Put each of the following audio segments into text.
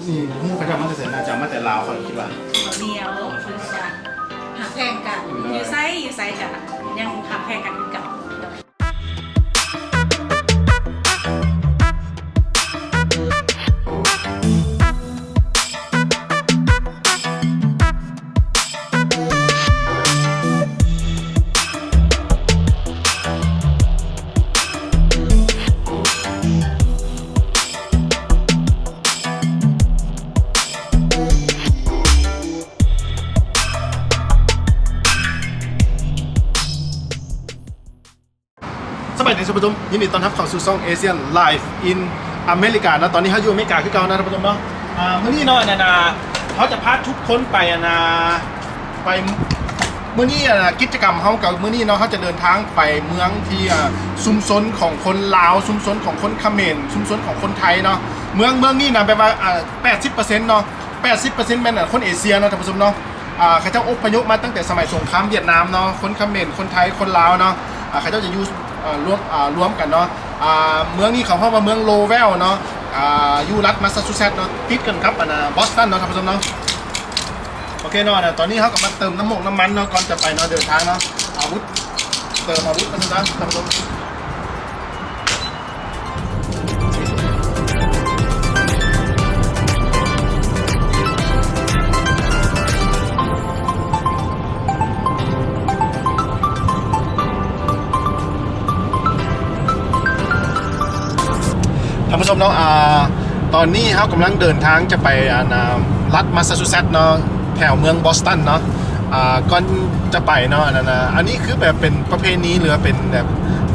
ນີ້ບໍ່ຮູ້ເຂົາເຈົ້າມາແຕ່ໃສ ໜ້າຈະມາແຕ່ລາວ ຂ້ອຍຄິດວ່າ. ເຂົາໜຽວ ເພິ່ນວ່າຮັກແພງກັນ ຢູ່ໃສ ຢູ່ໃສກະຍັງຮັກແພງກັນຄືເກົ່າ. ສະບາຍດີທ່ານຜູ້ຊົມ, ຍິນດີຕ້ອນຮັບເຂົ້າສູ່ຊ່ອງ Asian Life in America ເນາະ. ຕອນນີ້ເຮົາຢູ່ອາເມລິກາຄືເກົ່ານະທ່ານຜູ້ຊົມເນາະ. ອາ ມື້ນີ້ເນາະ ອັນນັ້ນນະ ເຮົາຈະພາທຸກຄົນໄປ ອັນນະ ໄປ ມື້ນີ້ ອັນນະ ກິດຈະກຳເຮົາກະມື້ນີ້ເນາະ ເຮົາຈະເດີນທາງໄປເມືອງທີ່ ອາ ຊຸມຊົນຂອງຄົນລາວ, ຊຸມຊົນຂອງຄົນຂະເໝນ, ຊຸມຊົນຂອງຄົນໄທເນາະ. ເມືອງ ເມືອງນີ້ນະ ແບບວ່າ ອາ ແປດສິບເປີເຊັນເນາະ ແປດສິບເປີເຊັນແມ່ນ ອາ ຄົນເອເຊຍເນາະທ່ານຜູ້ຊົມເນາະ. ອາ ເຂົາເຈົ້າອົບພະຍົບມາຕັ້ງແຕ່ສະໄໝສົງຄາມຫວຽດນາມເນາະ, ຄົນຂະເໝນ, ຄົນໄທ, ຄົນລາວເນາະ. ອາ ເຂົາເຈົ້າຈະຢູ່ ອາ ລວມ ອາ ລວມກັນເນາະ. ອາ ເມືອງນີ້ເຂົາເອີ້ນວ່າເມືອງໂລແວວເນາະ, ອາ ຢູ່ລັດມາສຊາຊູເຊັດເນາະ, ຕິດກັນກັບ ອັນນະ ບອສຕັນເນາະທ່ານຜູ້ຊົມເນາະ. ໂອເຄເນາະ ຕອນນີ້ເຮົາກະມາເຕີມນ້ຳມົກນ້ຳມັນເນາະ ກ່ອນຈະໄປເນາະ ເດີນທາງເນາະ. ອາວຸດ ເຕີມອາວຸດມາຊະ ທ່ານຜູ້ຊົມ. ທ່ານຜູ້ຊົມເນາະ ອາ ຕອນນີ້ເຮົາກຳລັງເດີນທາງຈະໄປ ອັນນະ ລັດມາສຊາຊູເຊັດເນາະ ແຖວເມືອງບອສຕັນເນາະ. ອາ ກ່ອນຈະໄປເນາະ ອັນນັ້ນນະ ອັນນີ້ຄືແບບເປັນປະເພນີ ຫຼືວ່າເປັນແບບ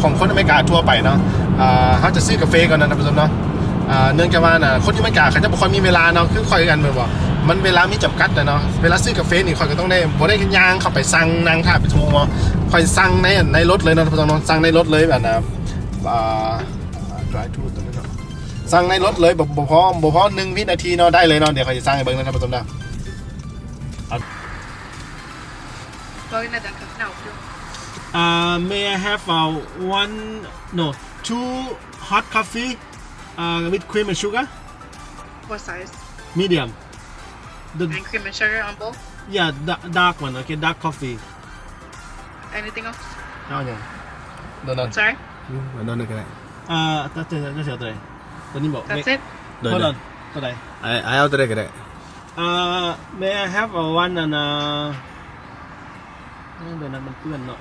ຂອງຄົນອາເມລິກາທົ່ວໄປເນາະ. ອາ ເຮົາຈະຊື້ກາເຟກ່ອນນະທ່ານຜູ້ຊົມເນາະ. ອາ ເນື່ອງຈາກວ່ານະ ຄົນຢູ່ອາເມລິກາເຂົາເຈົ້າບໍ່ຄ່ອຍມີເວລາເນາະ ຄືຂ້ອຍຄືກັນແມ່ນບໍ່ ມັນເວລາມີຈຳກັດນະເນາະ. ເວລາຊື້ກາເຟນີ້ ຂ້ອຍກະຕ້ອງໄດ້ ບໍ່ໄດ້ຍ່າງເຂົ້າໄປສັ່ງ ນັ່ງຖ້າເປັນຊົ່ວໂມງເນາະ. ຂ້ອຍສັ່ງໃນ ໃນລົດເລີຍເນາະທ່ານຜູ້ຊົມເນາະ, ສັ່ງໃນລົດເລີຍ ອັນນະ ອາ drive thru ຕົວນີ້ເນາະ ສັ່ງໃນລົດເລີຍ ບໍ່ ບໍ່ພໍ ບໍ່ພໍໜຶ່ງວິນາທີເນາະ. ໄດ້ເລີຍເນາະ ດຽວຂ້ອຍຊິສັ່ງໃຫ້ເບິ່ງນະທ່ານຜູ້ຊົມເດີ. Sorry, Nathan, can I help you? Uh, may I have, uh, one, no, two hot coffee, uh, with cream and sugar? What size? Medium. The And cream and sugar on both? Yeah, da-, dark one, okay, dark coffee. Anything else? ເອົາຫຍັງ? ໂດນັດ. Sorry? ອືມ ໂດນັດກະໄດ້. ເອີ ຕັດເສຍ ຕັດເສຍໂຕໃດ? ໂຕນີ້ບໍ? That's it? ໂດຍ Hold on. ໂຕໃດ? ເອົາ ເອົາໂຕໃດກະໄດ້. Uh, may I have a one and a, ໂດນັດມັນເປື້ອນເນາະ.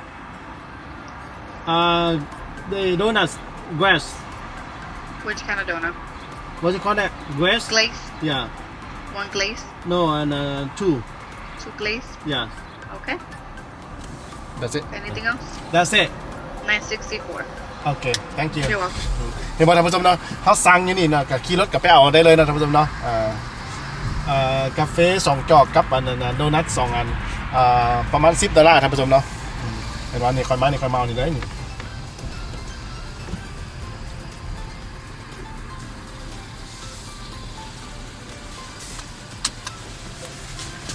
Uh, the donuts, glaze. Which kind of donut? What you call that? Glaze? Glaze? Yeah. One glaze? No, and, uh, two. Two glaze? Yeah. Okay. That's it. Anything else? That's it. Nine sixty-four. Okay, thank you. You're welcome. ເຫັນບໍ່ທ່ານຜູ້ຊົມເນາະ ເຮົາສັ່ງຢູ່ນີ້ເນາະ ກະຂີ່ລົດກະໄປເອົາໄດ້ເລີຍເນາະທ່ານຜູ້ຊົມເນາະ. ເອີ ເອີ ກາເຟສອງຈອກກັບອັນນັ້ນນະ ໂດນັດສອງອັນ ເອີ ປະມານສິບໂດລາທ່ານຜູ້ຊົມເນາະ. ເຫັນບໍ່ ນີ້ຂ້ອຍມານີ້ ຂ້ອຍມາເອົານີ້ເລີຍນີ້.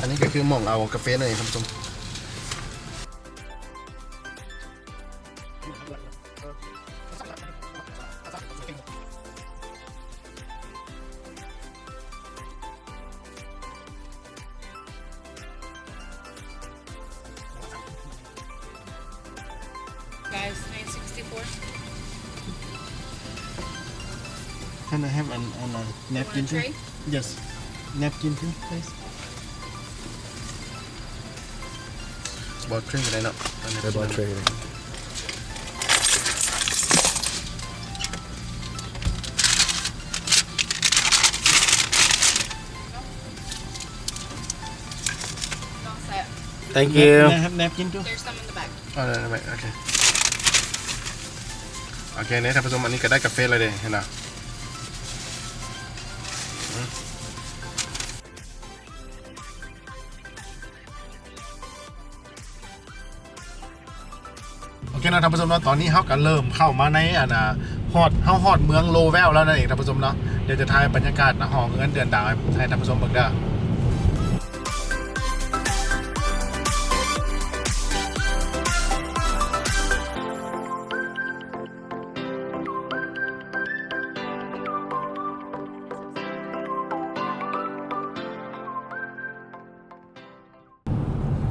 ອັນນີ້ກະຄືໝ່ອງເອົາກາເຟນັ້ນເອງທ່ານຜູ້ຊົມ. Guys, nine sixty-four. Can I have an, an, a napkin too? Tray? Yes. Napkin too, please. ບໍ່ tray ກະໄດ້ເນາະ ເອົາ tray ກະໄດ້. Thank you. Can I have napkin too? There's some in the back. ໂອເຄ ໂອເຄ ນີ້ທ່ານຜູ້ຊົມ ອັນນີ້ກະໄດ້ກາເຟແລ້ວເດ້ ເຫັນບໍ່? ໂອເຄເນາະທ່ານຜູ້ຊົມເນາະ ຕອນນີ້ເຮົາກະເລີ່ມເຂົ້າມາໃນ ອັນນະ ຮອດ ເຮົາຮອດເມືອງໂລແວວແລ້ວນັ້ນເອງທ່ານຜູ້ຊົມເນາະ. ດຽວຈະຖ່າຍບັນຍາກາດນະ ຫໍເຮືອນເຮືອນດາວໃຫ້ທ່ານຜູ້ຊົມເບິ່ງເດີ.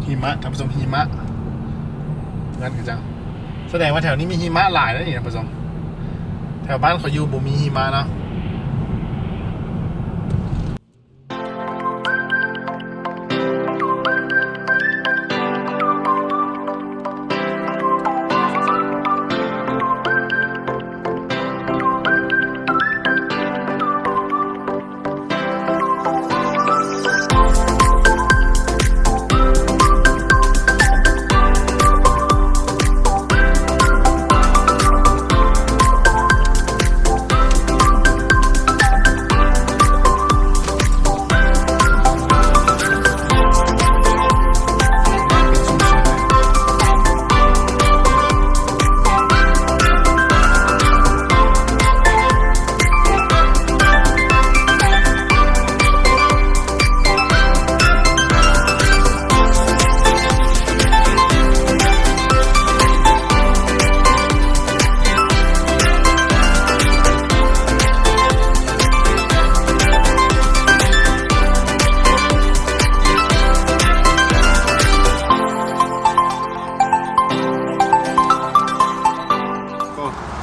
ຫິມະ ທ່ານຜູ້ຊົມ ຫິມະ ເຮືອນເຂົາເຈົ້າ ສະແດງວ່າແຖວນີ້ມີຫິມະຫຼາຍເດ້ນີ້ ທ່ານຜູ້ຊົມ. ແຖວບ້ານຂ້ອຍຢູ່ບໍ່ມີຫິມະເນາະ.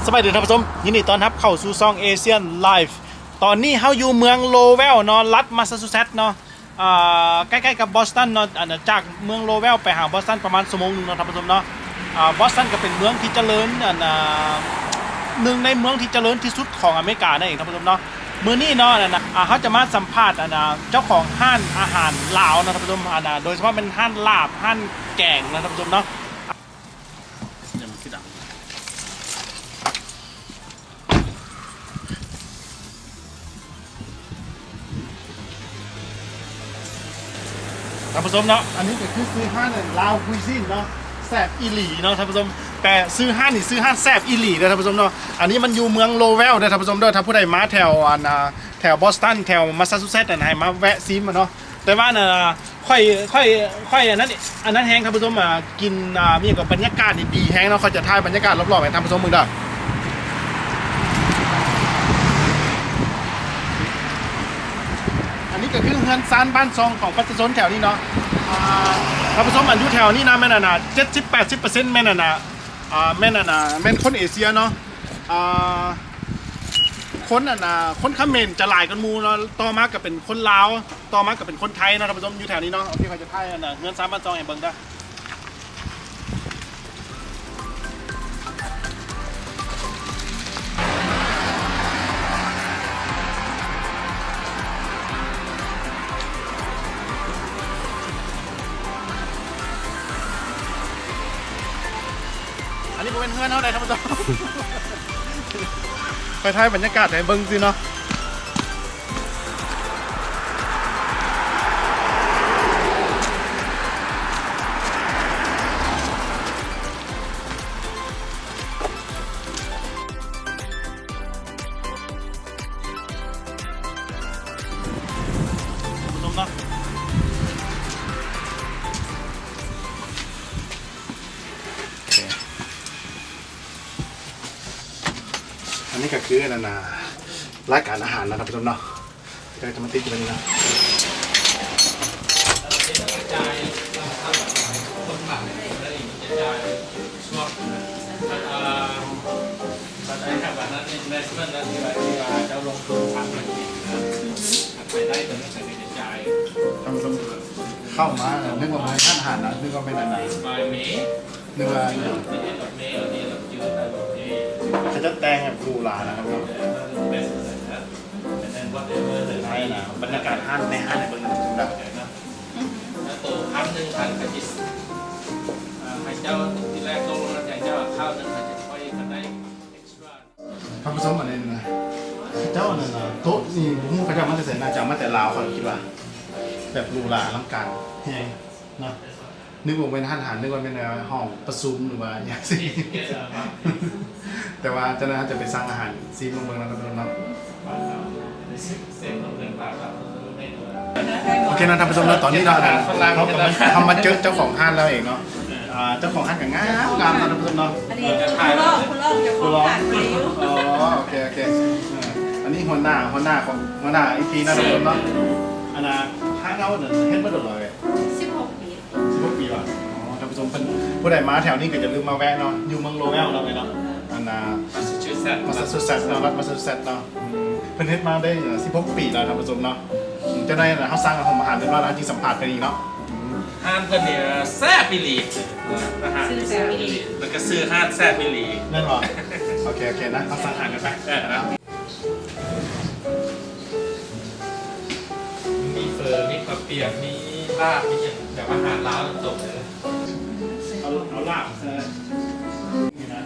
ສະບາຍດີທ່ານຜູ້ຊົມ ຍິນດີຕ້ອນຮັບເຂົ້າສູ່ຊ່ອງ Asian Life. ຕອນນີ້ເຮົາຢູ່ເມືອງ Lowell ເນາະ ລັດ Massachusetts ເນາະ ອ່າ ໃກ້ໆກັບ Boston ເນາະ. ອັນ ຈາກເມືອງ Lowell ໄປຫາ Boston ປະມານຊົ່ວໂມງໜຶ່ງເນາະ ທ່ານຜູ້ຊົມເນາະ. ອ່າ Boston ກໍເປັນເມືອງທີ່ຈະເລີນ ອັນ ໜຶ່ງໃນເມືອງທີ່ຈະເລີນທີ່ສຸດຂອງອາເມລິການັ້ນເອງ ທ່ານຜູ້ຊົມເນາະ. ມື້ນີ້ເນາະ ອັນ ອ່າ ເຮົາຈະມາສຳພາດ ອັນ ເຈົ້າຂອງຮ້ານອາຫານລາວເນາະ ທ່ານຜູ້ຊົມ ອັນ ໂດຍສະເພາະແມ່ນຮ້ານລາບ ຮ້ານແກງເນາະ ທ່ານຜູ້ຊົມເນາະ. ທ່ານຜູ້ຊົມເນາະ ອັນນີ້ກໍຄືຊື່ຮ້ານລາວ Cuisine ເນາະ ແຊບອີ່ຫຼີເນາະ ທ່ານຜູ້ຊົມ. ແຕ່ຊື່ຮ້ານນີ້ຊື່ຮ້ານແຊບອີ່ຫຼີເດີທ່ານຜູ້ຊົມເນາະ. ອັນນີ້ມັນຢູ່ເມືອງ Lowell ເດີທ່ານຜູ້ຊົມເດີ. ຖ້າຜູ້ໃດມາແຖວ ອັນ ອ່າ ແຖວ Boston ແຖວ Massachusetts ຫັ້ນ ໃຫ້ມາແວະຊີມເນາະ. ແຕ່ວ່າ ອັນ ຂ້ອຍ ຂ້ອຍ ຂ້ອຍ ອັນນັ້ນ ອັນນັ້ນແຮງທ່ານຜູ້ຊົມ ອ່າ ກິນ ອ່າ ມີຫຍັງກໍບັນຍາກາດນີ້ດີແຮງເນາະ. ຂ້ອຍຈະຖ່າຍບັນຍາກາດລອບໆໃຫ້ທ່ານຜູ້ຊົມເບິ່ງເດີ. ອັນນີ້ກໍຄືເຮືອນຊານບ້ານຊ່ອງຂອງປະຊາຊົນແຖວນີ້ເນາະ. ອ່າ ທ່ານຜູ້ຊົມ ອັນຢູ່ແຖວນີ້ນະ ແມ່ນ ອັນ ເຈັດສິບແປດສິບເປີເຊັນ ແມ່ນ ອັນ ອ່າ ແມ່ນ ອັນ ແມ່ນຄົນເອເຊຍເນາະ. ອ່າ ຄົນ ອັນ ຄົນຂະເໝນຈະຫຼາຍກວ່າໝູ່ເນາະ. ຕໍ່ມາກໍເປັນຄົນລາວ ຕໍ່ມາກໍເປັນຄົນໄທເນາະ ທ່ານຜູ້ຊົມ ຢູ່ແຖວນີ້ເນາະ. ໂອເຄ ຂ້ອຍຈະຖ່າຍ ອັນ ເຮືອນຊານບ້ານຊ່ອງໃຫ້ເບິ່ງເດີ. ອັນນີ້ບໍ່ແມ່ນເຮືອນເຮົາໃດທ່ານຜູ້ຊົມ ໄປຖ່າຍບັນຍາກາດໃຫ້ເບິ່ງຊື່ເນາະ. ອັນນີ້ກໍຄື ອັນນັ້ນນະ ລາຍການອາຫານນະທ່ານຜູ້ຊົມເນາະ. ກໍຈະມາຕິດຢູ່ນີ້ນະ. ເຂົ້າມາ ນຶກວ່າເປັນຮ້ານອາຫານນະ ນຶກວ່າແມ່ນອັນນັ້ນ ນຶກວ່າ ເຂົາເຈົ້າແຕ່ງແບບຫຼູຫຼານະ. ບັນຍາກາດຮ້ານ ໃນຮ້ານໃຫ້ເບິ່ງນຳ. ໂຕພັນໜຶ່ງພັນ ຂ້ອຍຊິ ອ່າ ໃຫ້ເຈົ້າ ທີແລກຕົກລົງນຳໃຈເຈົ້າ ຄາວໜຶ່ງຂ້ອຍຊິຄ່ອຍກັນໄດ້ ເອັກສຕຣາ. ທ່ານຜູ້ຊົມ ອັນນີ້ນະ ເຂົາເຈົ້ານັ້ນນະ ໂຕະນີ້ບໍ່ຮູ້ເຂົາເຈົ້າມາແຕ່ໃສ ໜ້າຈະເອົາມາແຕ່ລາວ ຂ້ອຍຄິດວ່າ ແບບຫຼູຫຼາອະລັງການແຮງເນາະ. ນຶກວ່າແມ່ນຮ້ານອາຫານ ນຶກວ່າແມ່ນຫ້ອງປະຊຸມ ຫຼືວ່າຫຍັງຊີ້. ແຕ່ວ່າຈັ່ງໃດເຮົາຈະໄປສັ່ງອາຫານຊີມເບິ່ງນຳກັນເນາະ. ໂອເຄເນາະທ່ານຜູ້ຊົມເນາະ ຕອນນີ້ເນາະ ເຮົາກໍມາ ເຮົາມາເຈີເຈົ້າຂອງຮ້ານແລ້ວເອງເນາະ. ອ່າ ເຈົ້າຂອງຮ້ານກໍງາມໆເນາະທ່ານຜູ້ຊົມເນາະ. ອັນນີ້ຄືຜູ້ລອງ ຜູ້ລອງເຈົ້າຂອງຮ້ານ. ອໍ ໂອເຄ ໂອເຄ. ເອີ ອັນນີ້ຫົວໜ້າ ຫົວໜ້າຂອງ ຫົວໜ້າອີກທີເນາະທ່ານຜູ້ຊົມເນາະ. ອັນນ່າ ຮ້ານເຮົາເຮັດມາດົນແລ້ວ ສິບຫົກປີ ສິບຫົກປີວະ. ຜູ້ໃດມາແຖວນີ້ກໍຢ່າລືມມາແວະເນາະ ຢູ່ເມືອງໂລເວລເນາະ ເອີຍເນາະ ອັນນ່າ ມາສາຊູເຊັດເນາະ ລັດມາສາຊູເຊັດເນາະ. ອືມ ເພິ່ນເຮັດມາໄດ້ສິບຫົກປີແລ້ວທ່ານຜູ້ຊົມເນາະ. ອືມ ຈັ່ງໃດນະ ເຮົາສັ່ງອາຫານຮຽບຮ້ອຍແລ້ວ ເຮົາຈຶ່ງສຳພາດກັນອີກເນາະ. ອືມ ຮ້ານເພິ່ນນີ້ແຊບອີ່ຫຼີ ອາຫານແຊບອີ່ຫຼີ ແລ້ວກໍຊື່ຮ້ານແຊບອີ່ຫຼີ ແມ່ນບໍ່? ໂອເຄ ໂອເຄນະ ເຮົາສັ່ງອາຫານກັນໄປ. ເອີ ມີເຝີ ມີເຂົ້າປຽກ ມີລາບ ມີຫຍັງແບບອາຫານລາວຕົງໆເລີຍ. ເອົາ ເອົາລາບໃສ່ນີ້ນະ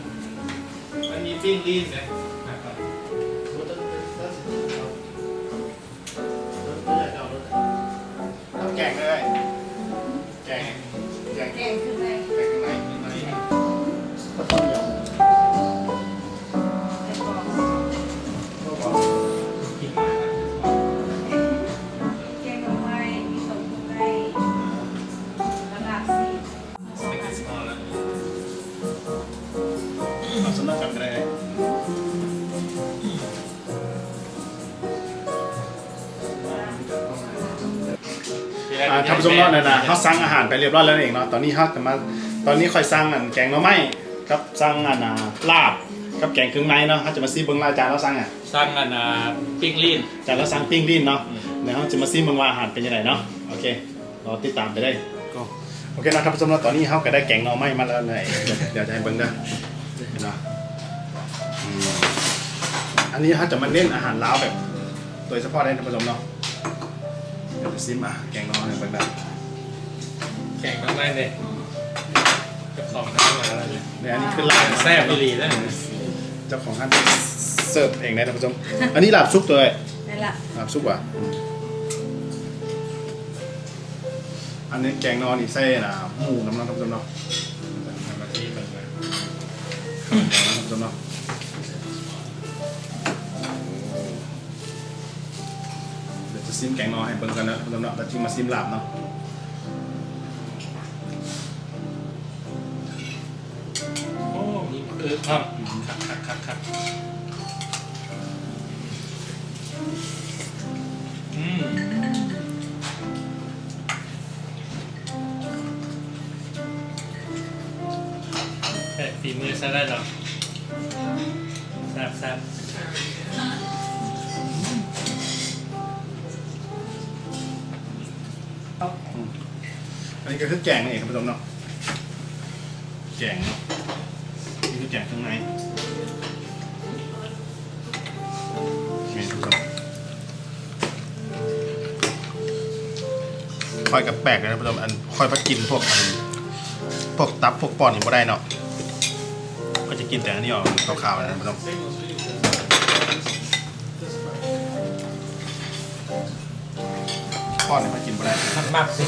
ມັນມີປີ້ງລີ້ນເດ້. ເອົາແກງເລີຍ ແກງ ແກງ ແກງເຄື່ອງໃນ ແກງເຄື່ອງໃນ ເຄື່ອງໃນ ແກງໜໍ່ໄມ້ ມີຕົ້ມເຄື່ອງໃນ ລະລາບຊີ້ນ. ເອົາສຳລັບກັນກໍໄດ້. ອ່າ ທ່ານຜູ້ຊົມເນາະ ນັ້ນນະ ເຮົາສັ່ງອາຫານໄປຮຽບຮ້ອຍແລ້ວເອງເນາະ. ຕອນນີ້ເຮົາຈະມາ ຕອນນີ້ຂ້ອຍສັ່ງອັນແກງໜໍ່ໄມ້ ກັບສັ່ງອັນ ອ່າ ລາບ ກັບແກງເຄື່ອງໃນເນາະ. ເຮົາຈະມາຊີມເບິ່ງວ່າອາຈານລາວສັ່ງຫຍັງ. ສັ່ງອັນ ອ່າ ປີ້ງລີ້ນ ອາຈານລາວສັ່ງປີ້ງລີ້ນເນາະ. ອືມ ແລ້ວເຮົາຈະມາຊີມເບິ່ງວ່າອາຫານເປັນຈັ່ງໃດເນາະ. ໂອເຄ ລໍຕິດຕາມໄປເລີຍ. ໂອເຄເນາະ ທ່ານຜູ້ຊົມເນາະ ຕອນນີ້ເຮົາກໍໄດ້ແກງໜໍ່ໄມ້ມາແລ້ວເນາະ. ດຽວຈະໃຫ້ເບິ່ງເດີເນາະ. ອືມ ອັນນີ້ເຮົາຈະມາເນັ້ນອາຫານລາວແບບໂດຍສະເພາະເດ້ທ່ານຜູ້ຊົມເນາະ. ດຽວຈະຊີມ ອ່າ ແກງໜໍ່ໃຫ້ເບິ່ງເດີ. ແກງໜໍ່ໄມ້ເດ້ ເຈົ້າຂອງຮ້ານມາແລ້ວເດ້. ນີ້ ອັນນີ້ຄືລາບ ແຊບອີ່ຫຼີເດ້. ເຈົ້າຂອງຮ້ານເສີບເອງເດ້ທ່ານຜູ້ຊົມ. ອັນນີ້ລາບສຸກຕົວເອີຍ. ແມ່ນລະ ລາບສຸກຫວາ? ອືມ ອັນນີ້ແກງໜໍ່ນີ້ໃສ່ ອ່າ ໝູນຳເນາະທ່ານຜູ້ຊົມເນາະ. ທ່ານຜູ້ຊົມເນາະ ດຽວຈະຊີມແກງໜໍ່ໃຫ້ເບິ່ງກ່ອນເນາະ ທ່ານຜູ້ຊົມເນາະ ແລ້ວຈຶ່ງມາຊີມລາບເນາະ. ໂອ້ ມີໝາກເອີກພ້ອມ. ອືມ ຄັກໆໆໆ ອືມ ແບບຝີມືໃຊ້ໄດ້ເນາະ. ແຊບໆ. ອືມ ອັນນີ້ກໍຄືແກງນັ້ນເອງທ່ານຜູ້ຊົມເນາະ ແກງເນາະ. ນີ້ຄືແກງເຄື່ອງໃນ ແມ່ນທ່ານຜູ້ຊົມ. ຂ້ອຍກໍແປກເດ້ທ່ານຜູ້ຊົມ ອັນຂ້ອຍບໍ່ກິນພວກ ອັນ ພວກຕັບພວກປ່ອນນີ້ບໍ່ໄດ້ເນາະ. ຂ້ອຍຈະກິນແຕ່ອັນນີ້ອອກຂາວໆນະທ່ານຜູ້ຊົມ. ກ້ອນນີ້ຂ້ອຍກິນບໍ່ໄດ້. ມັກ ມັກຊິ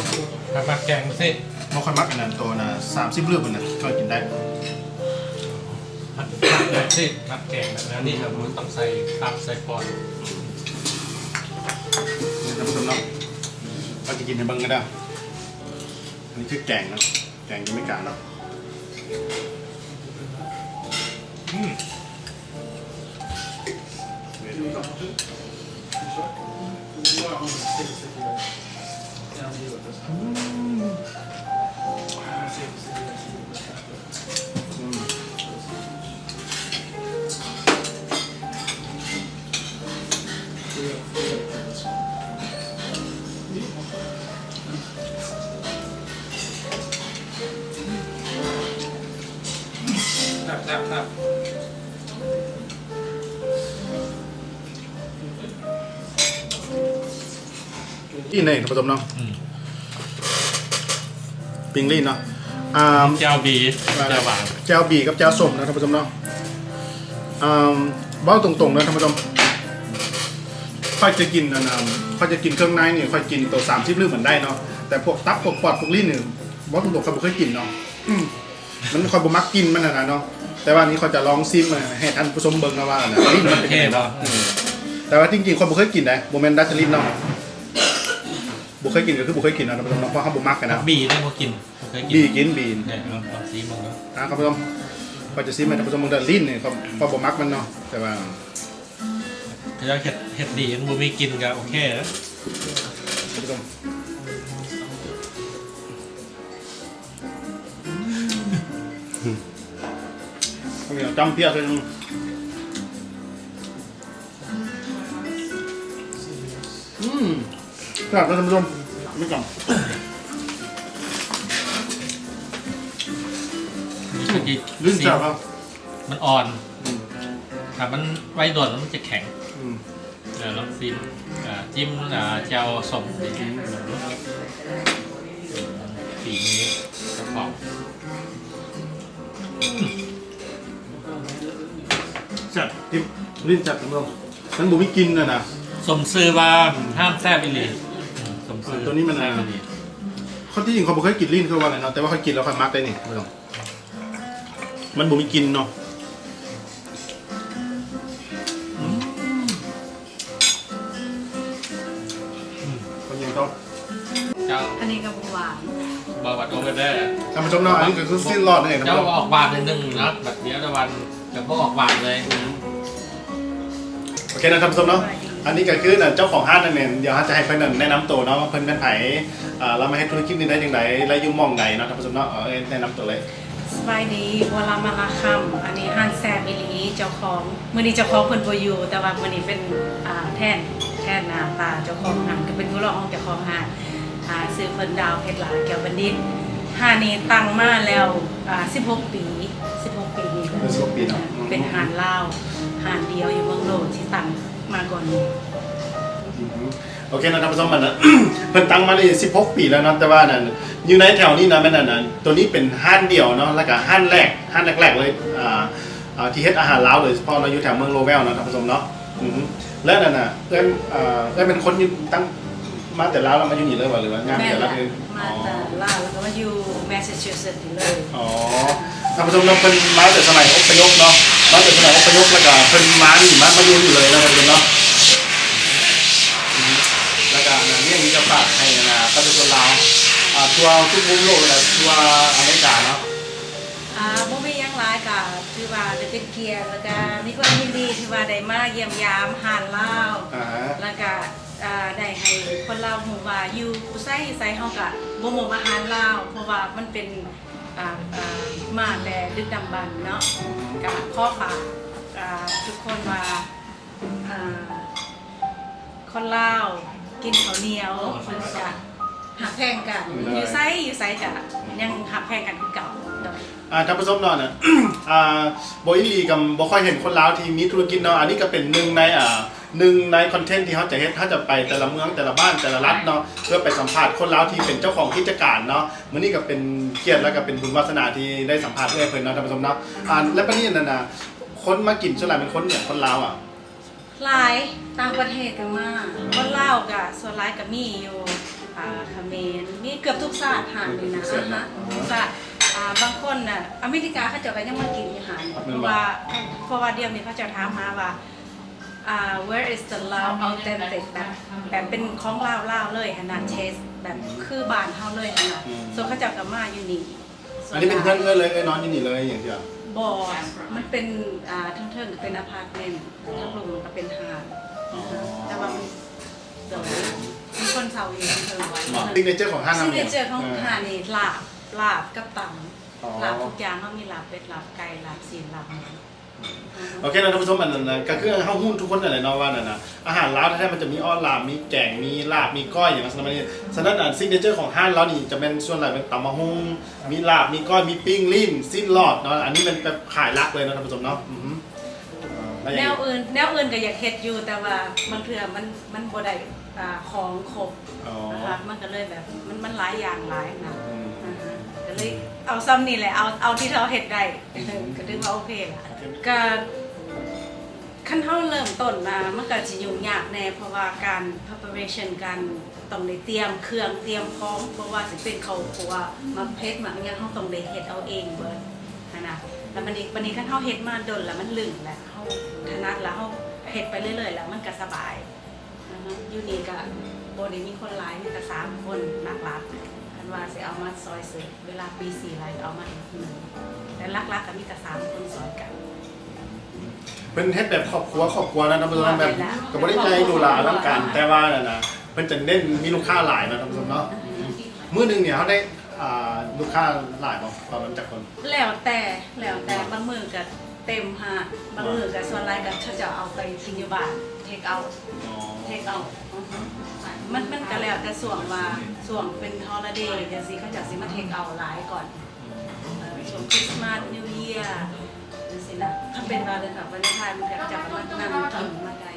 ມັກ ມັກແກງຊິ. ບໍ່ຄ່ອຍມັກອັນນັ້ນ ໂຕນະ ສາມສິບລືບນັ້ນ ຂ້ອຍກິນໄດ້. ມັກ ມັກຊິ ມັກແກງແບບນັ້ນນີ້ ມັນຕ້ອງໃສ່ຕັບໃສ່ກ້ອນ. ນີ້ທ່ານຜູ້ຊົມເນາະ ຂ້ອຍຈະກິນໃຫ້ເບິ່ງກໍໄດ້. ອັນນີ້ຄືແກງເນາະ ແກງຢູ່ອາເມລິກາເນາະ. ອືມ ອືມ ແຊບໆໆ. ປີ້ງລີ້ນເນາະທ່ານຜູ້ຊົມເນາະ. ອືມ ປີ້ງລີ້ນເນາະ. ອ່າ ແຈ່ວບີ ແຈ່ວຫວານ ແຈ່ວບີກັບແຈ່ວສົ້ມເນາະທ່ານຜູ້ຊົມເນາະ. ອ່າ ເວົ້າຕົງໆເນາະທ່ານຜູ້ຊົມ ຂ້ອຍຈະກິນອັນ ອ່າ ຂ້ອຍຈະກິນເຄື່ອງໃນນີ້ ຂ້ອຍກິນໂຕສາມສິບລືບມັນໄດ້ເນາະ ແຕ່ພວກຕັບ ພວກປອດ ພວກລີ້ນນີ້ ເວົ້າຕົງໆ ຂ້ອຍບໍ່ເຄີຍກິນເນາະ. ອືມ ມັນ ຂ້ອຍບໍ່ມັກກິ່ນມັນຫັ້ນນະເນາະ. ແຕ່ວ່ານີ້ຂ້ອຍຈະລອງຊີມໃຫ້ທ່ານຜູ້ຊົມເບິ່ງນະວ່າ ອັນນັ້ນ ລີ້ນມັນເປັນຈັ່ງໃດເນາະ. ໂອເຄບໍ່? ອືມ ແຕ່ວ່າຈິງໆ ຂ້ອຍບໍ່ເຄີຍກິນໃດ໋ ບໍ່ແມ່ນດັດຈະລິດເນາະ ບໍ່ເຄີຍກິນກໍຄືບໍ່ເຄີຍກິນເນາະທ່ານຜູ້ຊົມເນາະ ເພາະເຮົາບໍ່ມັກຫັ້ນນະ. ບີໄດ້ບໍ່ກິນ? ບໍ່ເຄີຍກິນ. ບີກິນ ບີ ເອີ ລອງຊີມເບິ່ງເນາະ. ອ່າ ທ່ານຜູ້ຊົມ ຂ້ອຍຈະຊີມໃຫ້ທ່ານຜູ້ຊົມເບິ່ງເດີ ລີ້ນນີ້ ຂ້ອຍ ຂ້ອຍບໍ່ມັກມັນເນາະ ແຕ່ວ່າ ເຂົາເຈົ້າເຮັດ ເຮັດດີ ບໍ່ມີກິ່ນກໍໂອເຄແລ້ວ ທ່ານຜູ້ຊົມ. ຈຳພຽກໃສ່ໜຶ່ງ. ອືມ ແຊບນະທ່ານຜູ້ຊົມ ມີກຳ ມັນແຊບເນາະ ມັນອ່ອນ ອືມ ຖ້າມັນໄວ້ດົນແລ້ວມັນຈະແຂງ ອືມ ເອີ ລອງຊີມ ເອີ ຈິ້ມ ເອີ ແຈ່ວສົ້ມ ອືມ ຝີມືເຈົ້າຂອງ. ແຊບ ຈິ້ມ ລີ້ນແຊບ ທ່ານຜູ້ຊົມ ມັນບໍ່ມີກິ່ນນະນະ ສົມຊື່ວ່າຮ້ານແຊບອີ່ຫຼີ ສົມຊື່ ຕົວນີ້ມັນ ແຊບອີ່ຫຼີ ເຂົາ ທີ່ຈິງຂ້ອຍບໍ່ເຄີຍກິນລີ້ນຄືວ່າແຫຼະເນາະ ແຕ່ວ່າຂ້ອຍກິນແລ້ວຂ້ອຍມັກໄດ໋ນີ້ ມັນບໍ່ມີກິ່ນເນາະ. ອືມ ອືມ ເປັນຫຍັງຕໍ່? ເຈົ້າ ອັນນີ້ກໍບໍ່ຫວານ ບໍ່ຫວານ ໂອເຄເດີ ທ່ານຜູ້ຊົມເນາະ ອັນນີ້ກໍຄືຊີ້ນຫຼອດນັ້ນເອງ ເຈົ້າອອກຫວານໜ້ອຍໜຶ່ງເນາະ ບັດດຽວຕາວັນຈະບໍ່ອອກຫວານເລີຍ. ອືມ ໂອເຄນະທ່ານຜູ້ຊົມເນາະ ອັນນີ້ກໍຄືເຈົ້າຂອງຮ້ານນັ້ນແມ່ນ ດຽວເຮົາຈະໃຫ້ເພິ່ນແນະນຳໂຕເນາະ ວ່າເພິ່ນແມ່ນໃຜ ເອີ ລາວມາເຮັດທຸລະກິດນີ້ໄດ້ຈັ່ງໃດ ແລະ ຢູ່ໝ່ອງໃດເນາະ ທ່ານຜູ້ຊົມເນາະ ເອີ ແນະນຳໂຕເລີຍ. ສະບາຍດີ ບົວລາມາລາຄຳ ອັນນີ້ຮ້ານແຊບອີ່ຫຼີ ເຈົ້າຂອງ ມື້ນີ້ເຈົ້າຂອງເພິ່ນບໍ່ຢູ່ ແຕ່ວ່າມື້ນີ້ເປັນ ອ່າ ແທນ ແທນໜ້າຕາເຈົ້າຂອງຮ້ານ ກໍເປັນຜູ້ລອງຂອງເຈົ້າຂອງຮ້ານ ອ່າ ຊື່ເພິ່ນ ດາວເພັດຫຼ້າ ແກ້ວບັນດິດ. ຮ້ານນີ້ຕັ້ງມາແລ້ວ ອ່າ ສິບຫົກປີ ສິບຫົກປີນີ້ ເປັນສິບຫົກປີເນາະ ເປັນຮ້ານລາວ ຮ້ານດຽວຢູ່ເມືອງໂລນທີ່ຕັ້ງມາກ່ອນໝູ່. ອືມ ໂອເຄເນາະທ່ານຜູ້ຊົມ ອັນນັ້ນ ເພິ່ນຕັ້ງມາໄດ້ສິບຫົກປີແລ້ວເນາະ ແຕ່ວ່ານັ້ນ ຢູ່ໃນແຖວນີ້ນະ ແມ່ນອັນນັ້ນ ຕົວນີ້ເປັນຮ້ານດຽວເນາະ ແລ້ວກະຮ້ານແລກ ຮ້ານແລກໆເລີຍ ອ່າ ອ່າ ທີ່ເຮັດອາຫານລາວໂດຍສະເພາະເນາະ ຢູ່ແຖວເມືອງໂລແວວເນາະທ່ານຜູ້ຊົມເນາະ. ອືມ ແລ້ວນັ້ນນະ ເອື້ອຍ ເອີ ເອື້ອຍແມ່ນຄົນຢູ່ຕັ້ງ ມາແຕ່ລາວແລ້ວມາຢູ່ນີ້ເລີຍບໍ່ ຫຼືວ່າຍ້າຍມາແຕ່ລາວ? ແມ່ນແຫຼະ ມາແຕ່ລາວແລ້ວກໍມາຢູ່ແມສຊາຈູເຊັດນີ້ເລີຍ. ອໍ ທ່ານຜູ້ຊົມເນາະ ເພິ່ນມາແຕ່ສະໄໝອົບພະຍົບເນາະ ມາແຕ່ສະໄໝອົບພະຍົບ ແລ້ວກໍເພິ່ນມານີ້ ມາ ມາຢູ່ນີ້ເລີຍເນາະທ່ານຜູ້ຊົມເນາະ. ອືມ ແລ້ວກໍອັນນັ້ນ ມີຫຍັງຈະຝາກໃຫ້ອັນນ່າ ປະຊາຊົນລາວ ອ່າ ທົ່ວທຸກມຸມໂລກ ແລະ ທົ່ວອາເມລິກາເນາະ? ອ່າ ບໍ່ມີຫຍັງຫຼາຍ ກໍຖືວ່າໄດ້ເປັນກຽດ ແລ້ວກໍມີຄວາມຍິນດີທີ່ວ່າໄດ້ມາຢ້ຽມຢາມຮ້ານລາວ ອ່າ ແລ້ວກໍ ອ່າ ໄດ້ໃຫ້ຄົນລາວຮູ້ວ່າຢູ່ໃສຢູ່ໃສເຮົາກະບໍ່ໝົດອາຫານລາວ ເພາະວ່າມັນເປັນ ອ່າ ອ່າ ມາແຕ່ດຶກດຳບັນເນາະ. ກະຂໍຝາກ ອ່າ ທຸກຄົນວ່າ ອ່າ ຄົນລາວກິນເຂົ້າໜຽວ ແລ້ວກະຮັກແພງກັນ ຢູ່ໃສຢູ່ໃສກະຍັງຮັກແພງກັນຄືເກົ່າ. ໂດຍ ອ່າ ທ່ານຜູ້ຊົມເນາະ ອ່າ ບໍ່ ອີ່ຫຼີກໍບໍ່ຄ່ອຍເຫັນຄົນລາວທີ່ມີທຸລະກິດເນາະ. ອັນນີ້ກໍເປັນໜຶ່ງໃນ ອ່າ ໜຶ່ງໃນຄອນເທັນທີ່ເຮົາຈະເຮັດ ເຮົາຈະໄປແຕ່ລະເມືອງ ແຕ່ລະບ້ານ ແຕ່ລະລັດເນາະ ເພື່ອໄປສຳພາດຄົນລາວທີ່ເປັນເຈົ້າຂອງກິດຈະການເນາະ. ມື້ນີ້ກໍເປັນກຽດ ແລ້ວກໍເປັນບຸນວາສະໜາທີ່ໄດ້ສຳພາດເອື້ອຍເພິ່ນເນາະ ທ່ານຜູ້ຊົມເນາະ. ອ່າ ແລະ ປານນີ້ນັ້ນນະ ຄົນມາກິນສ່ວນຫຼາຍເປັນຄົນຫຍັງ ຄົນລາວອະ? ຫຼາຍ ຕ່າງປະເທດກໍມາ ຄົນລາວກໍສ່ວນຫຼາຍກໍມີຢູ່ ອ່າ ຂະເໝນ ມີເກືອບທຸກຊາດ ຮ້ານນີ້ນະ ເກືອບທຸກຊາດ ອ່າ ບາງຄົນນະ ອາເມລິກາເຂົາເຈົ້າກໍຍັງມາກິນຢູ່ຮ້ານນີ້ ເພາະວ່າ ເພາະວ່າດຽວນີ້ເຂົາເຈົ້າຖາມຫາວ່າ ອ່າ where is the Lao authentic ແບບ ແບບເປັນຂອງລາວໆເລີຍຫັ້ນນະ ເທສແບບຄືບ້ານເຮົາເລີຍຫັ້ນນະ. ສ່ວນເຂົາເຈົ້າກໍມາຢູ່ນີ້. ອັນນີ້ເປັນເຮືອນເອື້ອຍເລີຍ ເອື້ອຍນອນຢູ່ນີ້ເລີຍຫຍັງຊີ້? ບໍ່ ມັນເປັນ ອ່າ ເທິງໆກໍເປັນອາພາດເມັນ ເທິງລຸ່ມກໍເປັນຮ້ານ ແຕ່ວ່າມັນ ໂດຍ ມີຄົນເຊົ່າຢູ່ເທິງ. ຊິກເນເຈີຂອງຮ້ານ ຊິກເນເຈີຂອງຮ້ານນີ້ລາບ ລາບກັບຕຳ ລາບທຸກຢ່າງ ເຮົາມີລາບເປັດ ລາບໄກ່ ລາບຊີ້ນ ລາບໝູ. ໂອເຄເນາະທ່ານຜູ້ຊົມ ອັນນັ້ນນະ ກໍຄືເຮົາຮູ້ທຸກຄົນນັ້ນແຫຼະເນາະວ່ານັ້ນນະ ອາຫານລາວແທ້ໆມັນຈະມີ ອໍ ລາບ ມີແກງ ມີລາບ ມີກ້ອຍ ຫຍັງຊັ້ນນະ. ສະນັ້ນ ອັນ ຊິກເນເຈີຂອງຮ້ານລາວນີ້ຈະແມ່ນສ່ວນຫຼາຍແມ່ນຕຳບັກຫຸ່ງ ມີລາບ ມີກ້ອຍ ມີປີ້ງ ລີ້ນ ຊີ້ນຫຼອດເນາະ. ອັນນີ້ແມ່ນແບບຂາຍຫຼັກເລີຍເນາະທ່ານຜູ້ຊົມເນາະ. ອື ແນວອື່ນ ແນວອື່ນກໍຢາກເຮັດຢູ່ ແຕ່ວ່າບາງເທື່ອມັນ ມັນບໍ່ໄດ້ ອ່າ ຂອງຄົບ ອໍ ນະຄະ ມັນກໍເລີຍແບບ ມັນ ມັນຫຼາຍຢ່າງຫຼາຍນະ. ອື ອ່າຮະ ກໍເລີຍເອົາຊ່ຳນີ້ແຫຼະ ເອົາ ເອົາທີ່ເຮົາເຮັດໄດ້ ອື ກໍຖືວ່າໂອເຄລະ. ໂອເຄ ກໍຄັນເຮົາເລີ່ມຕົ້ນນະ ມັນກໍຊິຫຍຸ້ງຍາກແດ່ ເພາະວ່າການ preparation ການຕ້ອງໄດ້ຕຽມເຄື່ອງ ຕຽມຂອງ ບໍ່ວ່າຊິເປັນເຂົ້າຂົ້ວ ໝາກເຜັດ ໝາກຫຍັງ ເຮົາຕ້ອງໄດ້ເຮັດເອົາເອງເບິດຫັ້ນນະ. ແລ້ວບັດນີ້ ບັດນີ້ຄັນເຮົາເຮັດມາດົນລະ ມັນລຶ້ງລະ ເຮົາຖະໜັດລະ ເຮົາເຮັດໄປເລື້ອຍໆລະ ມັນກໍສະບາຍ. ຢູ່ນີ້ກະບໍ່ໄດ້ມີຄົນຫຼາຍ ມີແຕ່ສາມຄົນຫຼັກໆ ຄັນວ່າຊິເອົາມາຊ່ອຍເສີບ ເວລາປີສີ່ໄລ່ກໍເອົາມາອີກຜູ້ໜຶ່ງ ແຕ່ຫຼັກໆກໍມີແຕ່ສາມຄົນຊ່ອຍກັນ. ເພິ່ນເຮັດແບບຄອບຄົວ ຄອບຄົວນະ ທ່ານຜູ້ຊົມ ແບບກໍບໍ່ໄດ້ໃຫຍ່ຫຼູຫຼາອະລັງການ ແຕ່ວ່ານັ້ນນະ ເພິ່ນຈະເນັ້ນມີລູກຄ້າຫຼາຍນະ ທ່ານຜູ້ຊົມເນາະ. ມື້ໜຶ່ງນີ້ເຮົາໄດ້ ອ່າ ລູກຄ້າຫຼາຍບໍ່ ປະມານຈັກຄົນ? ແລ້ວແຕ່ ແລ້ວແຕ່ ບາງມື້ກໍ ເຕັມຫັ້ນ ບາງມື້ກໍສ່ວນຫຼາຍກໍເຂົາເຈົ້າເອົາໄປກິນຢູ່ບ້ານ ເທກເອົາ ເທກເອົາ ມັນ ມັນກໍແລ້ວແຕ່ຊ່ວງວ່າ ຊ່ວງເປັນຮອລລີເດຈັ່ງຊີ້ ເຂົາເຈົ້າຊິມາເທກເອົາຫຼາຍກ່ອນ ເອີ ຊ່ວງຄຣິສມາສ ນິວເຢຍຈັ່ງຊີ້ນະ ຄັນເປັນວ່າເດືອນວາເລນທາຍ ມັນກໍຈະປະມານນັ່ງກິນມາໄດ້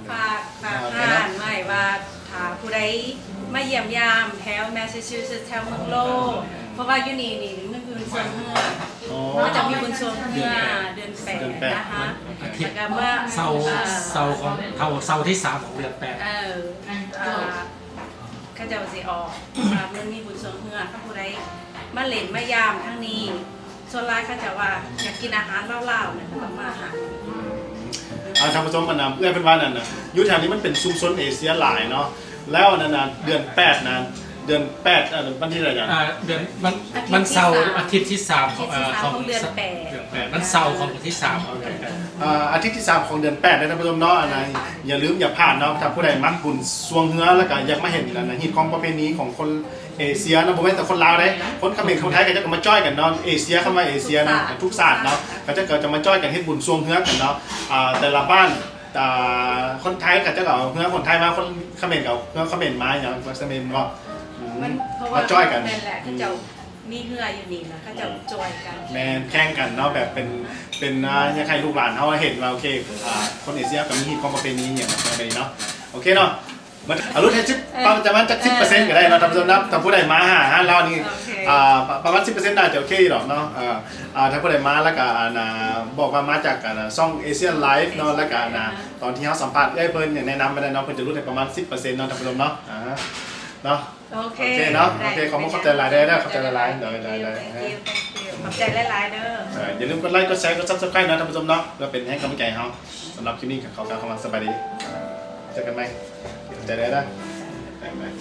ຝາກ ຝາກຮ້ານໄວ້ວ່າ ຖ້າຜູ້ໃດມາຢ້ຽມຢາມແຖວແມສຊາຊູເຊັດ ແຖວເມືອງໂລ ເພາະວ່າຢູ່ນີ້ນີ້ມັນມີບຸນຊ່ວງເຮືອ ເຂົາເຈົ້າມີບຸນຊ່ວງເຮືອເດືອນແປດນະ ແລ້ວກໍວ່າເສົາ ເສົາຂອງ ເສົາທີສາມຂອງເດືອນແປດ ເອີ ເຂົາເຈົ້າຊິອອກ ວ່າມັນມີບຸນຊ່ວງເຮືອ ຖ້າຜູ້ໃດມາຫຼິ້ນມາຢາມທາງນີ້ ສ່ວນຫຼາຍເຂົາເຈົ້າວ່າຢາກກິນອາຫານລາວໆ ແມ່ນກໍຕ້ອງມາຫາ ອືມ ເອົາ ທ່ານຜູ້ຊົມ ອັນນະ ເອື້ອຍເພິ່ນວ່ານັ້ນນະ ຢູ່ແຖວນີ້ມັນເປັນຊຸມຊົນເອເຊຍຫຼາຍເນາະ ແລ້ວອັນນັ້ນນະ ເດືອນແປດນະ ເດືອນແປດ ອັນ ວັນທີເທົ່າໃດນະ? ອ່າ ເດືອນ ວັນ ວັນເສົາ ອາທິດທີສາມ ອາທິດທີສາມຂອງ ເອີ ຂອງເດືອນແປດ ເດືອນແປດ ວັນເສົາຂອງທີສາມຂອງເດືອນແປດ ອ່າ ອາທິດທີສາມຂອງເດືອນແປດເດີທ່ານຜູ້ຊົມເນາະ ອັນນະ ຢ່າລືມຢ່າພາດເນາະ ຖ້າຜູ້ໃດມັກບຸນຊ່ວງເຮືອ ແລ້ວກໍຢາກມາເຫັນອັນນະ ຮີດຄອງປະເພນີຂອງຄົນ ເອເຊຍເນາະ ບໍ່ແມ່ນແຕ່ຄົນລາວເດ້ ຄົນຂະເໝນ ຄົນໄທ ເຂົາເຈົ້າກໍມາຈອຍກັນເນາະ ເອເຊຍ ຄຳວ່າເອເຊຍເນາະ ທຸກຊາດເນາະ ເຂົາເຈົ້າກໍຈະມາຈອຍກັນເຮັດບຸນຊ່ວງເຮືອກັນເນາະ ອ່າ ແຕ່ລະບ້ານ ອ່າ ຄົນໄທເຂົາເຈົ້າກໍເອົາເຮືອຄົນໄທມາ ຄົນຂະເໝນກໍເອົາເຮືອຂະເໝນມາ ຫຍັງຂະເໝນເນາະ ອືມ ມາຈອຍກັນ ເພາະວ່າແມ່ນແຫຼະ ເຂົາເຈົ້າມີເຮືອຢູ່ນີ້ນະ ເຂົາເຈົ້າຈອຍກັນ ແມ່ນ ແຂ່ງກັນເນາະ ແບບເປັນ ເປັນ ອ່າ ຢາກໃຫ້ລູກຫຼານເຮົາເຫັນວ່າ ໂອເຄ ອ່າ ຄົນເອເຊຍກໍມີຮີດຄອງປະເພນີຫຍັງປະມານນີ້ເນາະ ໂອເຄເນາະ ເບິດ ເອົາຫຼຸດໃຫ້ສິບ ເອີ ປະມານຈັກສິບເປີເຊັນກໍໄດ້ເນາະ ທ່ານຜູ້ຊົມນະ ຖ້າຜູ້ໃດມາຫາຮ້ານລາວນີ້ ໂອເຄ ອ່າ ປະ ປະມານສິບເປີເຊັນໜ້າຈະໂອເຄຢູ່ດອກເນາະ ເອີ ອ່າ ຖ້າຜູ້ໃດມາແລ້ວກໍ ອັນ ອ່າ ບອກວ່າມາຈາກ ອ່າ ຊ່ອງເອເຊຍໄລຟ໌ເນາະ ແລ້ວກໍ ອັນ ອ່າ ຕອນທີ່ເຮົາສຳພາດເອື້ອຍເພິ່ນ ແນະນຳໄປໄດ້ເນາະ ເພິ່ນຈະຫຼຸດໃຫ້ປະມານສິບເປີເຊັນເນາະ ທ່ານຜູ້ຊົມເນາະ ອ່າ ເນາະ ໂອເຄ ໂອເຄເນາະ ໂອເຄ ຂອບຄຸນ ຂອບໃຈຫຼາຍເດີ ຂອບໃຈຫຼາຍໆ ໂດຍ ໂດຍ ໂດຍ ຂອບໃຈຫຼາຍໆເດີ ເອີ ຢ່າລືມກົດໄລ ກົດແຊ ກົດຊັບສະໄຄຣບ໌ເນາະ ທ່ານຜູ້ຊົມເນາະ ເພື່ອເປັນແຮງກຳລັງໃຈໃຫ້ເຮົາ ສຳລັບຄລິບນີ້ກໍຂໍກ່າວຄຳວ່າສະບາຍດີ ເຈີກັນໃໝ່ ຂອບໃຈຫຼາຍໆເດີ ບາຍບາຍ.